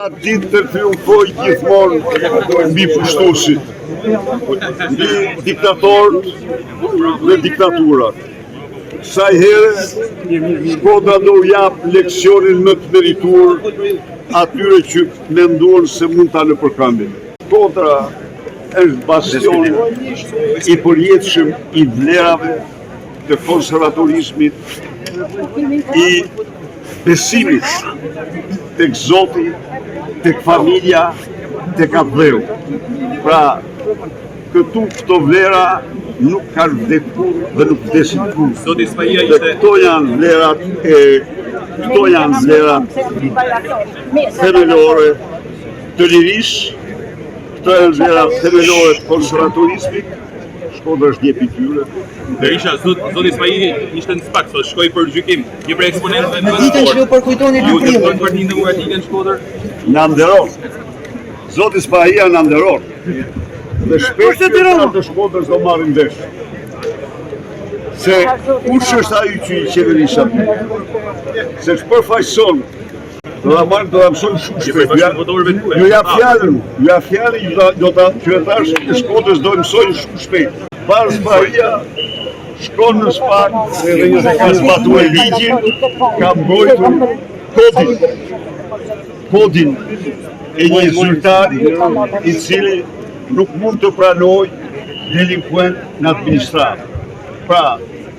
Ditë të triumfojë gjithmonë mbi pushtuesit, mbi diktatorët dhe diktaturat. Kësaj here, Shkodra do u japë leksionin më të merituar atyre që menduan se mund ta nëpërkëmbin. Shkodra është bastion i përjetshëm i vlerave të konservatorizmit, i besimit tek Zoti, tek familja, tek atdheu. Pra, këtu këto vlera nuk kanë vdekur dhe nuk vdesin kurrë. Zoti Spahia Dhe ishte këto janë vlerat e këto janë vlerat themelore të lirisë, këto janë vlerat themelore të konservatorizmit, Shkodra është djepi i tyre. Berisha, zot, zoti Spahia ishte në SPAK, sot shkoi për gjykim, një prej eksponentëve Në ditën që ju përkujtoni Ju dy prillin. dërgoni Partinë Demokratike në Shkodër? Na nderon. Zoti Spahia na nderon. Dhe shpejt qytetarët të Shkodrës do marrin vesh. Se kush është ai që i qeveris aty? Se ç'përfaqëson do ta marrin, do ta mësojnë shumë shpejt. Ju ja- votorëve tuaj. Ju jap fjalën, ju jap fjalën që do, do ta qytetarët e Shkodrës do e mësojnë shumë shpejt. Bardh Spahia shkon në SPAK, ka zbatuar ligjin, ka mbrojtur kodin kodin e një zyrtari i cili nuk mund të pranojë delinkuent në administratë. Pra,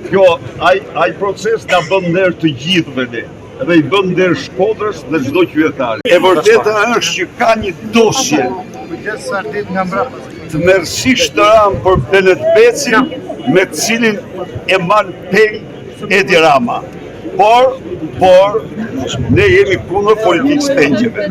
kjo ai ai proces na bën nder të gjithëve ne dhe i bën nder Shkodrës dhe çdo qytetari. E vërteta është që ka një dosje tmerrësisht të rëndë për Benet Becin me të cilin e mban peng Edi Rama. Por, por, ne jemi kundër politikës pengjeve.